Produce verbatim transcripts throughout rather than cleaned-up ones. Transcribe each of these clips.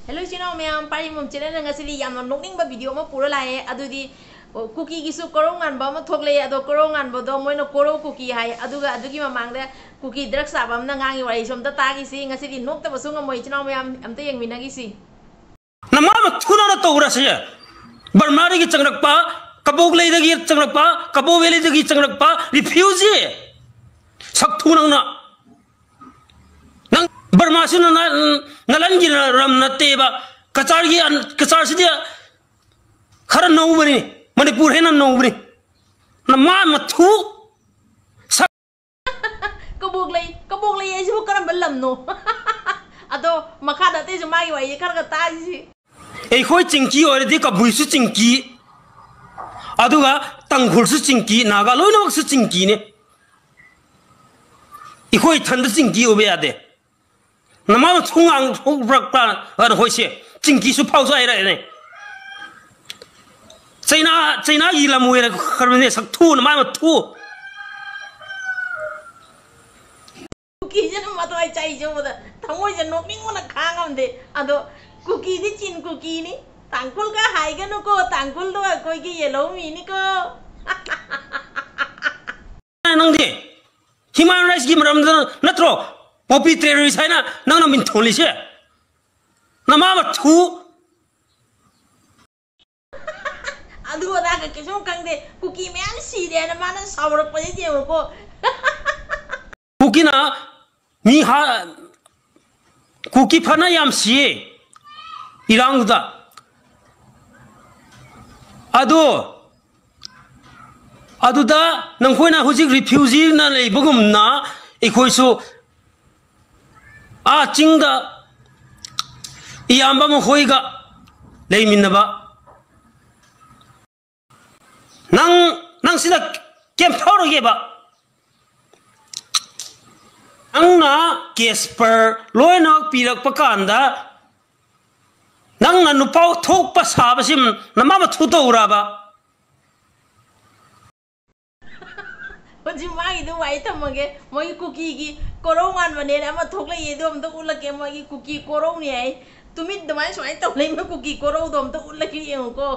Hello ꯏꯆꯤꯟ ꯏꯅꯥꯎ ꯃꯌꯥꯝ, ꯄꯥꯔꯤꯃꯣꯝ ꯆꯦꯅꯦꯜꯅ ꯉꯁꯤꯗꯤ ꯌꯥꯝꯅ ꯅꯣꯛꯅꯤꯡꯕ ꯚꯤꯗꯤꯑꯣ ꯑꯃ ꯄꯨꯔ ꯂꯥꯛꯑꯦ꯫ ꯑꯗꯨꯗꯤ, ꯑꯣ, ꯀꯨꯀꯤꯒꯤꯁꯨ ꯀꯣꯔꯧ ꯉꯥꯟꯕ ꯑꯃ ꯊꯣꯛꯂꯛꯑꯦ꯫ ꯑꯗꯣ ꯀꯣꯔꯧ ꯉꯥꯟꯕꯗꯣ ꯃꯣꯏꯅ ꯀꯣꯔꯧ ꯀꯨꯀꯤ ꯍꯥꯏ꯫ ꯑꯗꯨꯒ ꯑꯗꯨꯒꯤ ꯃꯃꯥꯡꯗ ꯀꯨꯀꯤ ꯗ꯭ꯔꯒ ꯆꯥꯕ ꯑꯃꯅ ꯉꯥꯡꯉꯤ ꯋꯥꯔꯤꯁꯨ ꯑꯝꯇ ꯇꯥꯈꯤꯁꯤ꯫ ꯉꯁꯤꯗꯤ ꯅꯣꯛꯇꯕ ꯁꯨꯡꯉꯝꯃꯣꯏ ꯏꯆꯤꯟ ꯏꯅꯥꯎ ꯃꯌꯥꯝ, ꯑꯝꯇ ꯌꯦꯡꯃꯤꯟꯅꯈꯤꯁꯤ꯫ ꯅꯃꯥ ꯃꯊꯨꯅꯅ ꯇꯧꯔꯁꯦ꯫ ꯕꯔꯃꯥꯗꯒꯤ ꯆꯪꯂꯛꯄ, ꯀꯕꯣꯛꯂꯩꯗꯒꯤ ꯆꯪꯂꯛꯄ, ꯀꯕꯣ ꯚꯦꯂꯤꯗꯒꯤ ꯆꯪꯂꯛꯄ refugee꯫ ꯁꯛꯊꯨ ꯅꯪꯅ꯫ ꯅꯪ ꯕꯔꯃꯥꯁꯨ ꯅ-, ꯅ-, ꯅꯂꯟꯒꯤ ꯔꯝ ꯅꯠꯇꯦꯕ꯫ ꯀꯆꯥꯔꯒꯤ ꯑꯟ-, ꯀꯆꯥꯔꯁꯤꯗꯤ ꯈꯔ ꯅꯧꯕꯅꯤ, ꯃꯅꯤꯄꯨꯔ ꯍꯦꯟꯅ ꯅꯧꯕꯅꯤ꯫ ꯅꯃꯥ ꯃꯊꯨ꯫ ꯀꯕꯣꯛꯂꯩ, ꯀꯕꯣꯛꯂꯩ ꯍꯥꯏꯁꯤꯕꯨ ꯀꯔꯝꯕ ꯂꯝꯅꯣ? ꯑꯗꯣ ꯃꯈꯥꯗ ꯑꯇꯩꯁꯨ ꯃꯥꯒꯤ ꯋꯥꯔꯤꯁꯦ ꯈꯔꯒ ꯇꯥꯁꯤ꯫ ꯑꯩꯈꯣꯏ ꯆꯤꯡꯀꯤ ꯑꯣꯏꯔꯗꯤ ꯀꯕꯨꯏꯁꯨ ꯆꯤꯡꯀꯤ, ꯑꯗꯨꯒ ꯇꯥꯡꯈꯨꯜꯁꯨ ꯆꯤꯡꯀꯤ, ꯅꯥꯒꯥ ꯂꯣꯏꯅꯃꯛꯁꯨ ꯆꯤꯡꯀꯤꯅꯦ꯫ ꯑꯩꯈꯣꯏ ꯏꯊꯟꯗ ꯆꯤꯡꯀꯤ ꯑꯣꯏꯕ ꯌꯥꯗꯦ꯫ ꯅꯃꯥꯅ ꯊꯣꯡꯒꯥꯡ ꯊꯣꯛꯄ꯭ꯔꯛꯄ꯭ꯔꯥ ꯅꯈꯣꯏꯁꯦ? ꯆꯤꯡꯀꯤꯁꯨ ꯐꯥꯎꯁꯨ ꯍꯥꯏꯔꯛꯑꯦꯅꯦ꯫ ꯆꯩꯅꯥ, ꯆꯩꯅꯥꯒꯤ ꯂꯝ ꯑꯣꯏꯔꯛꯈ꯭ꯔꯕꯅꯦ, ꯁꯛꯊꯨ, ꯅꯃꯥꯏ ꯃꯊꯨ꯫ ꯀꯨꯀꯤꯁꯤꯅ ꯃꯊ꯭ꯋꯥꯏ ꯆꯥꯏꯁꯦ ꯎꯕꯗ ꯊꯃꯣꯏꯁꯦ ꯅꯣꯛꯅꯤꯡꯕꯅ ꯈꯥꯡꯉꯝꯗꯦ꯫ ꯑꯗꯣ ꯀꯨꯀꯤꯗꯤ ꯆꯤꯟ ꯀꯨꯀꯤꯅꯤ꯫ ꯇꯥꯡꯈꯨꯜꯒ ꯍꯥꯏꯒꯅꯨꯀꯣ, ꯇꯥꯡꯈꯨꯜꯗꯣ ꯑꯩꯈꯣꯏꯒꯤ ꯌꯦꯜꯍꯧ ꯃꯤꯅꯤꯀꯣ꯫ ꯅꯪꯗꯤ human rightsꯀꯤ ꯃꯔꯝꯗ ꯅꯠꯇ꯭ꯔꯣ ꯄꯣꯄꯤ terrorist ꯍꯥꯏꯅ ꯅꯪꯅ ꯃꯤꯡꯊꯣꯜꯂꯤꯁꯦ? ꯅꯃꯥ ꯃꯊꯨ꯫ ꯑꯗꯨ ꯑꯗꯥꯒ ꯀꯩꯁꯨꯝ ꯈꯪꯗꯦ꯫ ꯀꯨꯀꯤ ꯃꯌꯥꯝ ꯁꯤꯔꯦꯅ ꯃꯥꯅ ꯁꯥꯎꯔꯛꯄꯁꯦ ꯌꯦꯡꯉꯨꯀꯣ꯫ ꯀꯨꯀꯤꯅ ꯃꯤ ꯍꯥ-, ꯀꯨꯀꯤ ꯐꯅ ꯌꯥꯝ ꯁꯤꯌꯦ ꯏꯔꯥꯡꯗꯨꯗ꯫ ꯑꯗꯣ, ꯑꯗꯨꯗ ꯅꯈꯣꯏꯅ ꯍꯧꯖꯤꯛ refugeeꯅ ꯂꯩꯕꯒꯨꯝꯅ ꯑꯩꯈꯣꯏꯁꯨ ꯑꯥ ꯆꯤꯡꯗ ꯏꯌꯥꯝꯕ ꯃꯈꯣꯏꯒ ꯂꯩꯃꯤꯟꯅꯕ꯫ ꯅꯪ, ꯅꯪ ꯁꯤꯗ ꯀꯩꯝ ꯐꯥꯎꯔꯣꯏꯒꯦꯕ꯫ ꯅꯪꯅ ꯀꯦꯁꯄꯔ ꯂꯣꯏꯅꯃꯛ ꯄꯤꯔꯛꯄ ꯀꯥꯟꯗ ꯅꯪꯅ ꯅꯨꯄꯥ ꯊꯣꯛꯄ ꯁꯥꯕꯁꯤ ꯅꯃꯥ ꯃꯊꯨ ꯇꯧꯔꯕ? ꯍꯧꯖꯤꯛ ꯃꯥꯒꯤꯗꯨ ꯋꯥꯏ ꯊꯝꯃꯒꯦ꯫ ꯃꯣꯏꯒꯤ ꯀꯨꯀꯤꯒꯤ ꯀꯣꯔꯧ ꯉꯥꯟꯕꯅꯦꯅ ꯑꯃ ꯊꯣꯛꯂꯛꯏ, ꯑꯗꯨ ꯑꯝꯇ ꯎꯠꯂꯛꯀꯦ꯫ ꯃꯣꯏꯒꯤ ꯀꯨꯀꯤ ꯀꯣꯔꯧꯅꯤ ꯍꯥꯏ꯫ ꯇꯨꯃꯤꯠ ꯑꯗꯨꯃꯥꯏꯅ ꯁꯨꯃꯥꯏꯅ ꯇꯧ ꯂꯩꯕ ꯀꯨꯀꯤ ꯀꯣꯔꯧꯗꯣ ꯑꯝꯇ ꯎꯠꯂꯒꯦ ꯌꯦꯡꯉꯨꯀꯣ꯫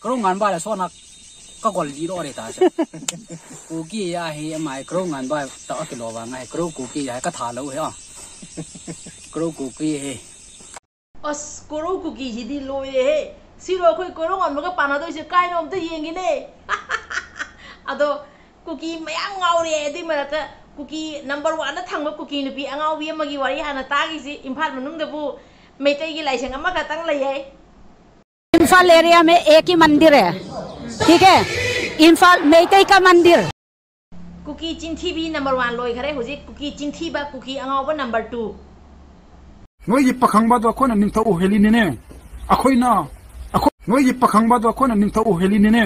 ꯀꯔꯧ ꯉꯥꯟꯕ ꯍꯥꯏꯔ ꯁꯣꯟꯅ ꯀꯀꯣꯜ ꯂꯤꯔꯣ ꯔꯦ ꯇꯥꯁꯦ꯫ ꯀꯨꯀꯤ ꯑꯍꯦ ꯑꯃꯥꯏ ꯀꯔꯧ ꯉꯥꯟꯕ ꯇꯧ ꯀꯤꯂꯣ ꯋꯥ ꯉꯥꯏ ꯀꯔꯧ ꯀꯨꯀꯤ ꯍꯥꯏ ꯀꯊꯥ ꯂꯧ ꯍꯦ꯫ ꯀꯔꯧ ꯀꯨꯀꯤ ꯍꯦ꯫ ꯑꯁ, ꯀꯣꯔꯧ ꯀꯨꯀꯤꯁꯤꯗꯤ ꯂꯣꯏꯔꯦꯍꯦ꯫ ꯁꯤꯔꯣ ꯑꯩꯈꯣꯏ ꯀꯣꯔꯧ ꯉꯥꯟꯕꯒ ꯄꯥꯟꯅꯗꯣꯏꯁꯦ ꯀꯥꯏꯅꯣ ꯑꯝꯇ ꯌꯦꯡꯒꯦꯅꯦ꯫ ꯑꯗꯣ ꯀꯨꯀꯤ ꯃꯌꯥꯝ ꯉꯥꯎꯔꯦ꯫ ꯑꯗꯨꯏ ꯃꯔꯛꯇ ꯀꯨꯀꯤ ꯅꯝꯕꯔ ꯋꯥꯟꯗ ꯊꯪꯕ ꯀꯨꯀꯤ ꯅꯨꯄꯤ ꯑꯉꯥꯎꯕꯤ ꯑꯃꯒꯤ ꯋꯥꯔꯤ ꯍꯥꯟꯅ ꯇꯥꯈꯤꯁꯤ꯫ ꯏꯝꯐꯥꯜ ꯃꯅꯨꯡꯗꯕꯨ ꯃꯩꯇꯩꯒꯤ ꯂꯥꯏꯁꯪ ꯑꯃꯈꯛꯇꯪ ꯂꯩ ꯍꯥꯏ꯫ इम्फाल एरिया में एक ही मंदिर है, ठीक है, इम्फाल मेइतेई का मंदिर। ꯀꯨꯀꯤ ꯆꯤꯟꯊꯤꯕꯤ ꯅꯝꯕꯔ ꯋꯥꯟ ꯂꯣꯏꯈꯔꯦ꯫ ꯍꯧꯖꯤꯛ ꯀꯨꯀꯤ ꯆꯤꯟꯊꯤꯕ, ꯀꯨꯀꯤ ꯑꯉꯥꯎꯕ ꯅꯝꯕꯔ ꯇꯨ꯫ ꯅꯣꯏꯒꯤ ꯄꯥꯈꯪꯕꯗꯣ ꯑꯩꯈꯣꯏꯅ ꯅꯤꯡꯊꯧ ꯑꯣꯏꯍꯜꯂꯤꯅꯤꯅꯦ꯫ ꯑꯩꯈꯣꯏꯅ, ꯑꯩꯈꯣꯏ, ꯅꯣꯏꯒꯤ ꯄꯥꯈꯪꯕꯗꯣ ꯑꯩꯈꯣꯏꯅ ꯅꯤꯡꯊꯧ ꯑꯣꯏꯍꯜꯂꯤꯅꯤꯅꯦ꯫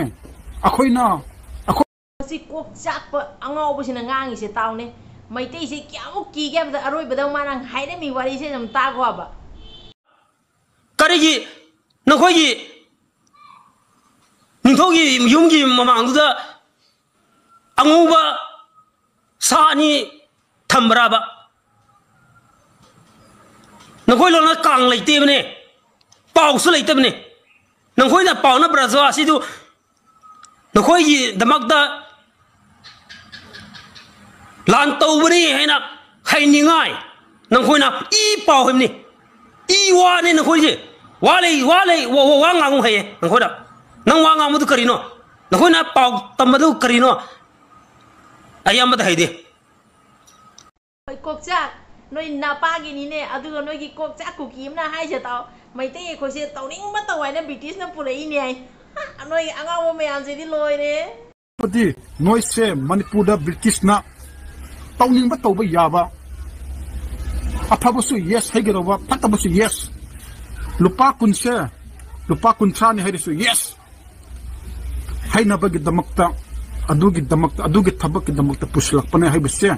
ꯑꯩꯈꯣꯏꯅ, ꯑꯩꯈꯣꯏ ꯃꯁꯤ ꯀꯣꯛ ꯆꯥꯛꯄ ꯑꯉꯥꯎꯕꯁꯤꯅ ꯉꯥꯡꯉꯤꯁꯦ ꯇꯥꯎꯅꯦ꯫ ꯃꯩꯇꯩꯁꯦ ꯀꯌꯥꯃꯨꯛ ꯀꯤꯒꯦ ꯍꯥꯏꯕꯗ ꯑꯔꯣꯏꯕꯗ ꯃꯥꯅ ꯍꯥꯏꯔꯝꯃꯤ ꯋꯥꯔꯤꯁꯦ ꯑꯗꯨꯝ ꯇꯥꯈꯣ ꯍꯥꯏꯕ꯫ ꯀꯔꯤꯒꯤ ꯅꯈꯣꯏꯒꯤ ꯅꯤꯡꯊꯧꯒꯤ ꯌꯨꯝꯒꯤ ꯃꯃꯥꯡꯗꯨꯗ ꯑꯉꯧꯕ ꯁꯥ ꯑꯅꯤ ꯊꯝꯕ꯭ꯔꯥꯕ? ꯅꯈꯣꯏ ꯂꯣꯟꯅ ꯀꯥꯡ ꯂꯩꯇꯦꯕꯅꯦ, ꯄꯥꯎꯁꯨ ꯂꯩꯇꯕꯅꯦ꯫ ꯅꯈꯣꯏꯅ ꯄꯥꯎꯅ ꯄ꯭ꯔꯖꯥ ꯑꯁꯤꯗꯨ ꯅꯈꯣꯏꯒꯤꯗꯃꯛꯇ ꯂꯥꯟ ꯇꯧꯕꯅꯤ ꯍꯥꯏꯅ ꯍꯥꯏꯅꯤꯡꯉꯥꯏ ꯅꯈꯣꯏꯅ ꯏ ꯄꯥꯎ ꯍꯥꯏꯕꯅꯤ꯫ ꯏ ꯋꯥꯅꯦ ꯅꯈꯣꯏꯁꯦ꯫ ꯋꯥ ꯂꯩ, ꯋꯥ ꯂꯩ, ꯋꯥ, ꯋꯥ, ꯋꯥ ꯉꯥꯡꯉꯨ ꯍꯥꯏꯌꯦ ꯅꯈꯣꯏꯅ꯫ ꯅꯪ ꯋꯥ ꯉꯥꯡꯕꯗꯨ ꯀꯔꯤꯅꯣ? ꯅꯈꯣꯏꯅ ꯄꯥꯎ ꯇꯝꯕꯗꯨ ꯀꯔꯤꯅꯣ? ꯑꯩ ꯑꯃꯗ ꯍꯩꯗꯦ꯫ ꯍꯣꯏ, ꯀꯣꯛꯆꯥꯛ, ꯅꯣꯏ ꯅꯄꯥꯒꯤꯅꯤꯅꯦ꯫ ꯑꯗꯨꯒ ꯅꯣꯏꯒꯤ ꯀꯣꯛꯆꯥꯛ ꯀꯨꯀꯤ ꯑꯃꯅ ꯍꯥꯏꯁꯦ ꯇꯥꯎ, ꯃꯩꯇꯩ ꯑꯩꯈꯣꯏꯁꯦ ꯇꯧꯅꯤꯡꯕ ꯇꯧ ꯍꯥꯏꯅ ꯕ꯭ꯔꯤꯇꯤꯁꯅ ꯄꯨꯔꯛꯏꯅꯦ ꯍꯥꯏ꯫ ꯅꯣꯏ ꯑꯉꯥꯎꯕ ꯃꯌꯥꯝꯁꯤꯗꯤ ꯂꯣꯏꯔꯦ꯫ ꯑꯗꯨꯗꯤ ꯅꯣꯏꯁꯦ ꯃꯅꯤꯄꯨꯔꯗ ꯕ꯭ꯔꯤꯇꯤꯁꯅ ꯇꯧꯅꯤꯡꯕ ꯇꯧꯕ ꯌꯥꯕ, ꯑꯐꯕꯁꯨ yes ꯍꯥꯏꯒꯗꯧꯕ, ꯐꯠꯇꯕꯁꯨ yes꯫ ꯂꯨꯄꯥ ꯀꯨꯟꯁꯦ ꯂꯨꯄꯥ ꯀꯨꯟꯊ꯭ꯔꯥꯅꯤ ꯍꯥꯏꯔꯁꯨ yes ꯍꯥꯏꯅꯕꯒꯤꯗꯃꯛꯇ, ꯑꯗꯨꯒꯤꯗꯃꯛꯇ, ꯑꯗꯨꯒꯤ ꯊꯕꯛꯀꯤꯗꯃꯛꯇ ꯄꯨꯁꯤꯜꯂꯛꯄꯅꯦ ꯍꯥꯏꯕꯁꯦ꯫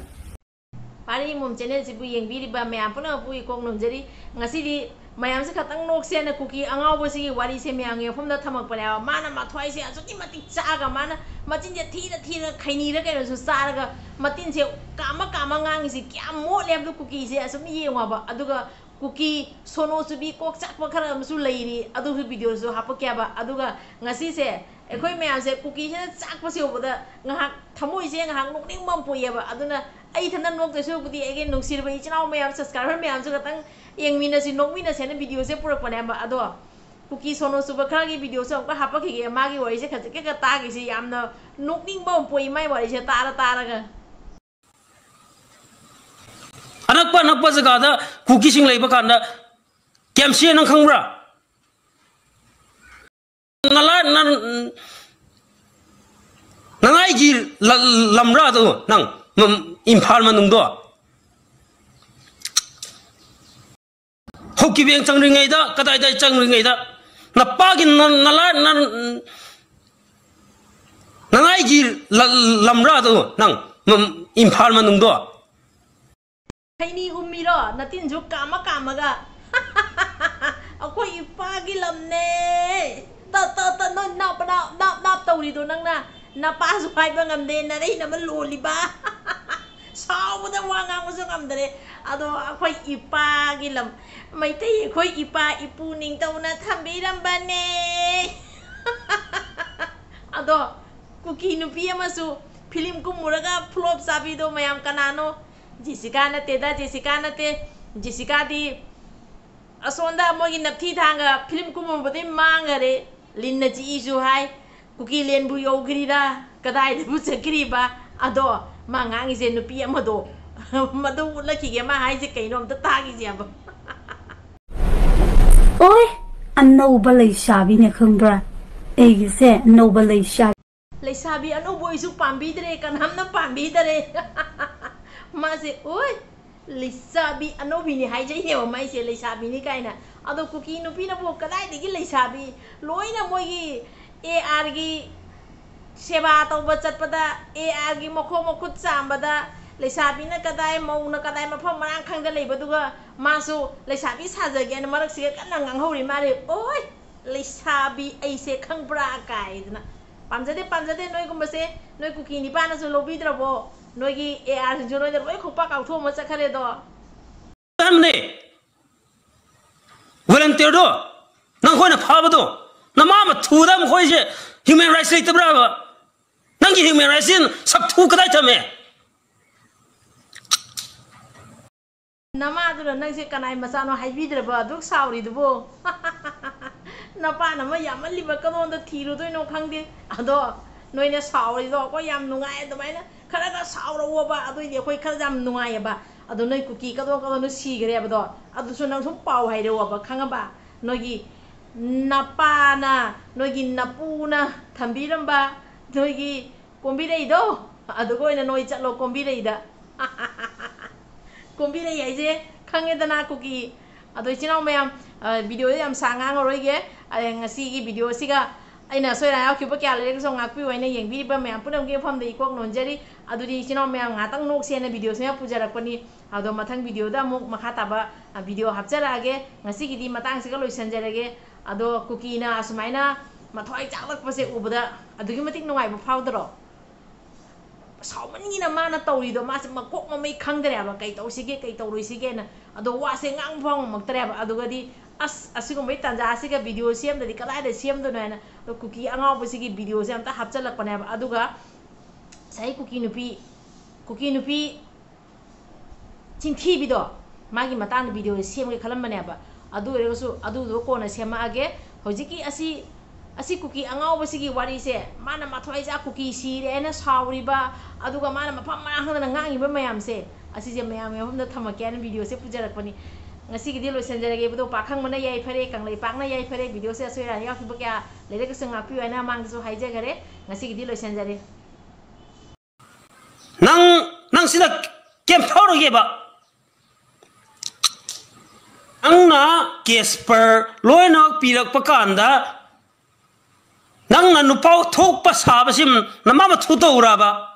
ꯄꯥꯔꯤ ꯃꯣꯝ ꯆꯦꯅꯦꯜꯁꯤꯕꯨ ꯌꯦꯡꯕꯤꯔꯤꯕ ꯃꯌꯥꯝ ꯄꯨꯝꯅꯃꯛꯄꯨ ꯏꯀꯣꯛ ꯅꯣꯝꯖꯔꯤ꯫ ꯉꯁꯤꯗꯤ ꯃꯌꯥꯝꯁꯦ ꯈꯛꯇꯪ ꯅꯣꯛꯁꯦꯅ ꯀꯨꯀꯤ ꯑꯉꯥꯎꯕꯁꯤꯒꯤ ꯋꯥꯔꯤꯁꯦ ꯃꯌꯥꯝꯒꯤ ꯃꯐꯝꯗ ꯊꯝꯃꯛꯄꯅꯦꯕ꯫ ꯃꯥꯅ ꯃꯊ꯭ꯋꯥꯏꯁꯦ ꯑꯁꯨꯛꯀꯤ ꯃꯇꯤꯛ ꯆꯥꯛꯑꯒ, ꯃꯥꯅ ꯃꯆꯤꯟꯁꯦ ꯊꯤꯔ ꯊꯤꯔ ꯈꯩꯅꯤꯔ ꯀꯩꯅꯣꯁꯨ ꯆꯥꯔꯒ, ꯃꯇꯤꯟꯁꯦ ꯀꯥꯝꯃ ꯀꯥꯝꯃ ꯉꯥꯡꯉꯤꯁꯦ ꯀꯌꯥꯝ ꯃꯣꯠꯂꯦ ꯍꯥꯏꯕꯗꯣ ꯀꯨꯀꯤꯁꯦ ꯑꯁꯨꯝ ꯌꯦꯡꯉꯣꯕ꯫ ꯑꯗꯨꯒ ꯀꯨꯀꯤ ꯁꯣꯅꯣ ꯆꯨꯕꯤ ꯀꯣꯛ ꯆꯥꯛꯄ ꯈꯔ ꯑꯃꯁꯨ ꯂꯩꯔꯤ, ꯑꯗꯨꯁꯨ ꯚꯤꯗꯤꯑꯣꯁꯨ ꯍꯥꯞꯄꯛꯀꯦ ꯍꯥꯏꯕ꯫ ꯑꯗꯨꯒ ꯉꯁꯤꯁꯦ ꯑꯩꯈꯣꯏ ꯃꯌꯥꯝꯁꯦ ꯀꯨꯀꯤꯁꯤꯅ ꯆꯥꯛꯄꯁꯦ ꯎꯕꯗ ꯉꯥꯏꯍꯥꯛ ꯊꯃꯣꯏꯁꯦ ꯉꯥꯏꯍꯥꯛ ꯅꯣꯛꯅꯤꯡꯕ ꯑꯃ ꯄꯣꯛꯑꯦꯕ꯫ ꯑꯗꯨꯅ ꯑꯩ ꯏꯊꯟꯇ ꯅꯣꯛꯇꯣꯏ ꯁꯔꯨꯛꯄꯨꯗꯤ ꯑꯩꯒꯤ ꯅꯨꯡꯁꯤꯔꯕ ꯏꯆꯤꯟ ꯏꯅꯥꯎ ꯃꯌꯥꯝ, ꯁꯕꯁꯀ꯭ꯔꯥꯏꯕꯔ ꯃꯌꯥꯝꯁꯨ ꯈꯇꯪ ꯌꯦꯡꯃꯤꯟꯅꯁꯤ, ꯅꯣꯛꯃꯤꯟꯅꯁꯦꯅ ꯚꯤꯗꯤꯑꯣꯁꯦ ꯄꯨꯔꯛꯄꯅꯦꯕ꯫ ꯑꯗꯣ ꯀꯨꯀꯤ ꯁꯣꯅꯣ ꯆꯨꯕ ꯈꯔꯒꯤ ꯚꯤꯗꯤꯑꯣꯁꯦ ꯑꯃꯨꯛꯀ ꯍꯥꯞꯄꯛꯈꯤꯒꯦ꯫ ꯃꯥꯒꯤ ꯋꯥꯔꯤꯁꯦ ꯈꯖꯤꯛ ꯈꯛꯇ ꯇꯥꯈꯤꯁꯤ, ꯌꯥꯝꯅ ꯅꯣꯛꯅꯤꯡꯕ ꯑꯃ ꯄꯣꯛꯏ ꯃꯥꯏ ꯋꯥꯔꯤꯁꯦ ꯇꯥꯔ ꯇꯥꯔꯒ꯫ ꯑꯅꯛꯄ ꯑꯅꯛꯄ ꯖꯒꯥꯗ ꯀꯨꯀꯤꯁꯤꯡ ꯂꯩꯕ ꯀꯥꯟꯗ ꯀꯦꯝꯁꯦ ꯅꯪ ꯈꯪꯕ꯭ꯔꯥ? ꯅꯂꯥ-, ꯅ-, ꯅꯅꯥꯏꯒꯤ ꯂ-, ꯂꯝꯔꯥ ꯑꯗꯨ ꯅꯪ, ꯎꯝ, ꯏꯝꯐꯥꯜ ꯃꯅꯨꯡꯗꯣ? ꯍꯧꯀꯤꯕꯦꯡ ꯆꯪꯔꯤꯉꯩꯗ, ꯀꯗꯥꯏꯗꯥꯏ ꯆꯪꯔꯤꯉꯩꯗ ꯅꯄꯥꯒꯤ ꯅ-, ꯅꯂꯥ-, ꯅ-, ꯅꯅꯥꯏꯒꯤ ꯂ-, ꯂꯝꯔꯥ ꯑꯗꯨ ꯅꯪ, ꯎꯝ, ꯏꯝꯐꯥꯜ ꯃꯅꯨꯡꯗꯣ? ꯈꯩꯅꯤ ꯍꯨꯝꯃꯤꯔꯣ? ꯅꯇꯤꯟꯁꯨ ꯀꯥꯝꯃ ꯀꯥꯝꯃꯒ꯫ ꯑꯩꯈꯣꯏ ꯏꯄꯥꯒꯤ ꯂꯝꯅꯦ꯫ ꯇ, ꯇ, ꯇ, ꯅꯣꯏ ꯅꯥꯞ, ꯅꯥꯞ, ꯅꯥꯞ, ꯅꯥꯞ ꯇꯧꯔꯤꯗꯣ ꯅꯪꯅ꯫ ꯅꯄꯥꯁꯨ ꯍꯥꯏꯕ ꯉꯝꯗꯦ, ꯅꯔꯩꯅ ꯑꯃ ꯂꯣꯜꯂꯤꯕ꯫ ꯁꯥꯎꯕꯗ ꯋꯥ ꯉꯥꯡꯕꯁꯨ ꯉꯝꯗꯔꯦ꯫ ꯑꯗꯣ ꯑꯩꯈꯣꯏ ꯏꯄꯥꯒꯤ ꯂꯝ, ꯃꯩꯇꯩ ꯑꯩꯈꯣꯏ ꯏꯄꯥ ꯏꯄꯨ ꯅꯤꯡꯊꯧꯅ ꯊꯝꯕꯤꯔꯝꯕꯅꯦ꯫ ꯑꯗꯣ ꯀꯨꯀꯤ ꯅꯨꯄꯤ ꯑꯃꯁꯨ ꯐꯤꯂꯝ ꯀꯨꯝꯃꯨꯔꯒ ꯐ꯭ꯂꯣꯞ ꯆꯥꯕꯤꯗꯣ ꯃꯌꯥꯝ ꯀꯅꯥꯅꯣ? ꯖꯦꯁꯤꯀꯥ ꯅꯠꯇꯦꯗ, ꯖꯦꯁꯤꯀꯥ ꯅꯠꯇꯦ꯫ ꯖꯦꯁꯤꯀꯥꯗꯤ ꯑꯁꯣꯝꯗ ꯃꯣꯏꯒꯤ ꯅꯞꯊꯤ ꯊꯥꯡꯒ ꯐꯤꯂꯝ ꯀꯨꯝꯃꯨꯕꯗꯩ ꯃꯥꯡꯈꯔꯦ꯫ ꯂꯤꯟꯅ ꯆꯤꯛꯏꯁꯨ ꯍꯥꯏ, ꯀꯨꯀꯤꯂꯦꯟꯕꯨ ꯌꯧꯈ꯭ꯔꯤꯔꯥ, ꯀꯗꯥꯏꯗꯕꯨ ꯆꯠꯈ꯭ꯔꯤꯕ? ꯑꯗꯣ ꯃꯥ ꯉꯥꯡꯉꯤꯁꯦ ꯅꯨꯄꯤ ꯑꯃꯗꯣ ꯃꯗꯨ ꯎꯠꯂꯛꯈꯤꯒꯦ, ꯃꯥ ꯍꯥꯏꯁꯦ ꯀꯩꯅꯣ ꯑꯝꯇ ꯇꯥꯈꯤꯁꯦꯕ꯫ ꯑꯣꯏ, ꯑꯅꯧꯕ ꯂꯩꯁꯥꯕꯤꯅꯦ ꯈꯪꯕ꯭ꯔꯥ? ꯑꯩꯒꯤꯁꯦ ꯑꯅꯧꯕ ꯂꯩꯁꯥꯕꯤ꯫ ꯂꯩꯁꯥꯕꯤ ꯑꯅꯧꯕ ꯑꯣꯏꯁꯨ ꯄꯥꯝꯕꯤꯗ꯭ꯔꯦ, ꯀꯅꯥꯝꯅ ꯄꯥꯝꯕꯤꯗꯔꯦ꯫ ꯃꯥꯁꯦ, ꯑꯣꯏ, ꯂꯩꯁꯥꯕꯤ ꯑꯅꯧꯕꯤꯅꯤ ꯍꯥꯏꯖꯩꯅꯦꯕ ꯃꯥꯏꯁꯦ, ꯂꯩꯁꯥꯕꯤꯅꯤ ꯀꯥꯏꯅ꯫ ꯑꯗꯣ ꯀꯨꯀꯤ ꯅꯨꯄꯤꯅꯕꯨ ꯀꯗꯥꯏꯗꯒꯤ ꯂꯩꯁꯥꯕꯤ? ꯂꯣꯏꯅ ꯃꯣꯏꯒꯤ ꯑꯦ ꯑꯥꯔꯒꯤ ꯁꯦꯕꯥ ꯇꯧꯕ ꯆꯠꯄꯗ, ꯑꯦ ꯑꯥꯔꯒꯤ ꯃꯈꯣꯡ ꯃꯈꯨꯠ ꯆꯥꯝꯕꯗ, ꯂꯩꯁꯥꯕꯤꯅ ꯀꯗꯥꯏ, ꯃꯧꯅ ꯀꯗꯥꯏ, ꯃꯐꯝ ꯃꯔꯥꯡ ꯈꯪꯗ ꯂꯩꯕꯗꯨꯒ ꯃꯥꯁꯨ ꯂꯩꯁꯥꯕꯤ ꯁꯥꯖꯒꯦꯅ ꯃꯔꯛꯁꯤꯒ ꯀꯟꯅ ꯉꯥꯡꯍꯧꯔꯤ ꯃꯥꯜꯂꯦ꯫ ꯑꯣꯏ, ꯂꯩꯁꯥꯕꯤ ꯑꯩꯁꯦ ꯈꯪꯕ꯭ꯔꯥ ꯀꯥꯏꯗꯅ꯫ ꯄꯥꯝꯖꯗꯦ, ꯄꯥꯝꯖꯗꯦ ꯅꯣꯏꯒꯨꯝꯕꯁꯦ꯫ ꯅꯣꯏ ꯀꯨꯀꯤ ꯅꯤꯄꯥꯅꯁꯨ ꯂꯧꯕꯤꯗ꯭ꯔꯕꯣ? ꯅꯣꯏꯒꯤ ꯑꯦ ꯑꯥꯔꯁꯤꯡꯁꯨ ꯅꯣꯏꯗ ꯂꯣꯏ ꯈꯣꯛꯄꯥꯛ ꯀꯥꯎꯊꯣꯛꯑꯝꯃ ꯆꯠꯈ꯭ꯔꯦꯗꯣ꯫ ꯆꯠꯂꯝꯅꯦ꯫ ꯚꯣꯂꯟꯇꯤꯌꯔꯗꯣ, ꯅꯪꯈꯣꯏꯅ ꯐꯥꯕꯗꯣ, ꯅꯃꯥ ꯃꯊꯨꯗ ꯃꯈꯣꯏꯁꯦ ꯍ꯭ꯌꯨꯃꯦꯟ ꯔꯥꯏꯠꯁ ꯂꯩꯇꯕ꯭ꯔꯥꯕ? ꯅꯪꯒꯤ ꯍ꯭ꯌꯨꯃꯦꯟ ꯔꯥꯏꯠꯁꯁꯤ ꯁꯛꯊꯨ ꯀꯗꯥꯏ ꯊꯝꯃꯦ? ꯅꯃꯥꯗꯨꯅ ꯅꯪꯁꯦ ꯀꯅꯥꯏ ꯃꯆꯥꯅꯣ ꯍꯥꯏꯕꯤꯗ꯭ꯔꯕ ꯑꯗꯨꯛ ꯁꯥꯎꯔꯤꯗꯨꯕꯨ? ꯅꯄꯥꯅ ꯑꯃ ꯌꯥꯝꯃꯜꯂꯤꯕ ꯀꯗꯣꯝꯗ ꯊꯤꯔꯨꯗꯣꯏꯅꯣ ꯈꯪꯗꯦ꯫ ꯑꯗꯣ ꯅꯣꯏꯅ ꯁꯥꯎꯔꯤꯗꯣ ꯑꯩꯈꯣꯏ ꯌꯥꯝ ꯅꯨꯡꯉꯥꯏ꯫ ꯑꯗꯨꯃꯥꯏꯅ ꯈꯔꯒ ꯁꯥꯎꯔꯛꯑꯣꯕ, ꯑꯗꯨꯏꯗꯤ ꯑꯩꯈꯣꯏ ꯈꯔ ꯌꯥꯝ ꯅꯨꯡꯉꯥꯏꯑꯕ꯫ ꯑꯗꯣ ꯅꯣꯏ ꯀꯨꯀꯤ ꯀꯗꯣꯝ ꯀꯗꯣꯝꯗ ꯁꯤꯈ꯭ꯔꯦꯕꯗꯣ, ꯑꯗꯨꯁꯨ ꯅꯪ ꯁꯨꯝ ꯄꯥꯎ ꯍꯥꯏꯔꯛꯑꯣꯕ, ꯈꯪꯉꯕ? ꯅꯣꯏꯒꯤ ꯅꯄꯥꯅ, ꯅꯣꯏꯒꯤ ꯅꯄꯨꯅ ꯊꯝꯕꯤꯔꯝꯕ ꯅꯣꯏꯒꯤ ꯀꯣꯝꯕꯤꯔꯩꯗꯣ, ꯑꯗꯨꯒ ꯑꯣꯏꯅ ꯅꯣꯏ ꯆꯠꯂꯣ, ꯀꯣꯝꯕꯤꯔꯩꯗ꯫ ꯀꯣꯝꯕꯤꯔꯩ ꯍꯥꯏꯁꯦ ꯈꯪꯉꯦꯗꯅ, ꯀꯨꯀꯤ꯫ ꯑꯗꯣ ꯏꯆꯤꯟ ꯏꯅꯥꯎ ꯃꯌꯥꯝ, ꯑ, ꯚꯤꯗꯤꯑꯣꯁꯦ ꯌꯥꯝ ꯁꯥꯡ ꯉꯥꯡꯉꯔꯣꯏꯒꯦ꯫ ꯑ, ꯉꯁꯤꯒꯤ ꯚꯤꯗꯤꯑꯣꯁꯤꯒ ꯑꯩꯅ ꯑꯁꯣꯏ ꯑꯔꯥꯟ ꯌꯥꯎꯈꯤꯕ ꯀꯌꯥ ꯂꯩꯔꯒꯁꯨ ꯉꯥꯛꯄꯤꯌꯨ ꯍꯥꯏꯅ ꯌꯦꯡꯕꯤꯔꯤꯕ ꯃꯌꯥꯝ ꯄꯨꯝꯅꯃꯛꯀꯤ ꯃꯐꯝꯗ ꯏꯀꯣꯛ ꯅꯣꯟꯖꯔꯤ꯫ ꯑꯗꯨꯗꯤ ꯏꯆꯤꯟ ꯏꯅꯥꯎ ꯃꯌꯥꯝ ꯉꯥꯏꯍꯥꯛꯇꯪ ꯅꯣꯛꯁꯦꯅ ꯚꯤꯗꯤꯑꯣꯁꯤꯃ ꯄꯨꯖꯔꯛꯄꯅꯤ꯫ ꯑꯗꯣ ꯃꯊꯪ ꯚꯤꯗꯤꯑꯣꯗ ꯑꯃꯨꯛ ꯃꯈꯥ ꯇꯥꯕ, ꯑ, ꯚꯤꯗꯤꯑꯣ ꯍꯥꯞꯆꯔꯛꯑꯒꯦ꯫ ꯉꯁꯤꯒꯤꯗꯤ ꯃꯇꯥꯡꯁꯤꯒ ꯂꯣꯏꯁꯤꯟꯖꯔꯒꯦ꯫ ꯑꯗꯣ ꯀꯨꯀꯤꯅ ꯑꯁꯨꯃꯥꯏꯅ ꯃꯊ꯭ꯋꯥꯏ ꯆꯥꯛꯂꯛꯄꯁꯦ ꯎꯕꯗ ꯑꯗꯨꯛꯀꯤ ꯃꯇꯤꯛ ꯅꯨꯡꯉꯥꯏꯕ ꯐꯥꯎꯗ꯭ꯔꯣ? ꯁꯥꯎꯃꯟꯒꯤꯅ ꯃꯥꯅ ꯇꯧꯔꯤꯗꯣ, ꯃꯥꯁꯦ ꯃꯀꯣꯛ ꯃꯃꯩ ꯈꯪꯗ꯭ꯔꯦꯕ, ꯀꯩ ꯇꯧꯁꯤꯒꯦ, ꯀꯩ ꯇꯧꯔꯣꯏꯁꯤꯒꯦꯅ꯫ ꯑꯗꯣ ꯋꯥꯁꯦ ꯉꯥꯡꯕ ꯐꯥꯎ ꯉꯝꯃꯛꯇ꯭ꯔꯦꯕ꯫ ꯑꯗꯨꯒꯗꯤ ꯑꯁ, ꯑꯁꯤꯒꯨꯝꯕꯩ ꯇꯥꯟꯖꯥꯁꯤꯒ ꯚꯤꯗꯤꯑꯣ ꯁꯦꯝꯗ꯭ꯔꯗꯤ ꯀꯗꯥꯏꯗ ꯁꯦꯝꯗꯣꯏꯅꯣ ꯍꯥꯏꯅ, ꯑꯗꯣ ꯀꯨꯀꯤ ꯑꯉꯥꯎꯕꯁꯤꯒꯤ ꯚꯤꯗꯤꯑꯣꯁꯦ ꯑꯝꯇ ꯍꯥꯞꯆꯤꯜꯂꯛꯄꯅꯦꯕ꯫ ꯑꯗꯨꯒ ꯉꯁꯥꯏ ꯀꯨꯀꯤ ꯅꯨꯄꯤ, ꯀꯨꯀꯤ ꯅꯨꯄꯤ ꯆꯤꯟꯊꯤꯕꯤꯗꯣ, ꯃꯥꯒꯤ ꯃꯇꯥꯡꯗ ꯚꯤꯗꯤꯑꯣꯁꯦ ꯁꯦꯝꯒꯦ ꯈꯜꯂꯝꯕꯅꯦꯕ꯫ ꯑꯗꯨ ꯑꯣꯏꯔꯒꯁꯨ ꯑꯗꯨꯗꯣ ꯀꯣꯟꯅ ꯁꯦꯝꯃꯛꯑꯒꯦ꯫ ꯍꯧꯖꯤꯛꯀꯤ ꯑꯁꯤ, ꯑꯁꯤ ꯀꯨꯀꯤ ꯑꯉꯥꯎꯕꯁꯤꯒꯤ ꯋꯥꯔꯤꯁꯦ, ꯃꯥꯅ ꯃꯊ꯭ꯋꯥꯏ ꯆꯥꯛ ꯀꯨꯀꯤ ꯁꯤꯔꯦ ꯍꯥꯏꯅ ꯁꯥꯎꯔꯤꯕ, ꯑꯗꯨꯒ ꯃꯥꯅ ꯃꯐꯝ ꯃꯔꯥꯡ ꯈꯪꯗꯅ ꯉꯥꯡꯉꯤꯕ ꯃꯌꯥꯝꯁꯦ, ꯑꯁꯤꯁꯦ ꯃꯌꯥꯝꯒꯤ ꯃꯐꯝꯗ ꯊꯝꯃꯛꯀꯦ ꯍꯥꯏꯅ ꯚꯤꯗꯤꯑꯣꯁꯦ ꯄꯨꯖꯔꯛꯄꯅꯤ꯫ ꯉꯁꯤꯒꯤꯗꯤ ꯂꯣꯏꯁꯤꯟꯖꯔꯒꯦ꯫ ꯑꯗꯣ ꯄꯥꯈꯪꯕꯅ ꯌꯥꯏꯐꯔꯦ, ꯀꯪꯂꯩꯄꯥꯛꯅ ꯌꯥꯏꯐꯔꯦ꯫ ꯚꯤꯗꯤꯑꯣꯁꯦ ꯑꯁꯣꯏ ꯑꯔꯥꯟ ꯌꯥꯎꯈꯤꯕ ꯀꯌꯥ ꯂꯩꯔꯒꯁꯨ ꯉꯥꯛꯄꯤꯌꯨ ꯍꯥꯏꯅ ꯃꯃꯥꯡꯗꯁꯨ ꯍꯥꯏꯖꯈꯔꯦ꯫ ꯉꯁꯤꯒꯤꯗꯤ ꯂꯣꯏꯁꯤꯟꯖꯔꯦ꯫ ꯅꯪ, ꯅꯪ ꯁꯤꯗ ꯀꯩꯝ ꯐꯥꯎꯔꯣꯏꯒꯦꯕ꯫ ꯅꯪꯅ ꯀꯦꯁꯄꯔ ꯂꯣꯏꯅꯃꯛ ꯄꯤꯔꯛꯄ ꯀꯥꯟꯗ ꯅꯪꯅ ꯅꯨꯄꯥ ꯊꯣꯛꯄ ꯁꯥꯕꯁꯤ ꯅꯃꯥ ꯃꯊꯨ ꯇꯧꯔꯕ?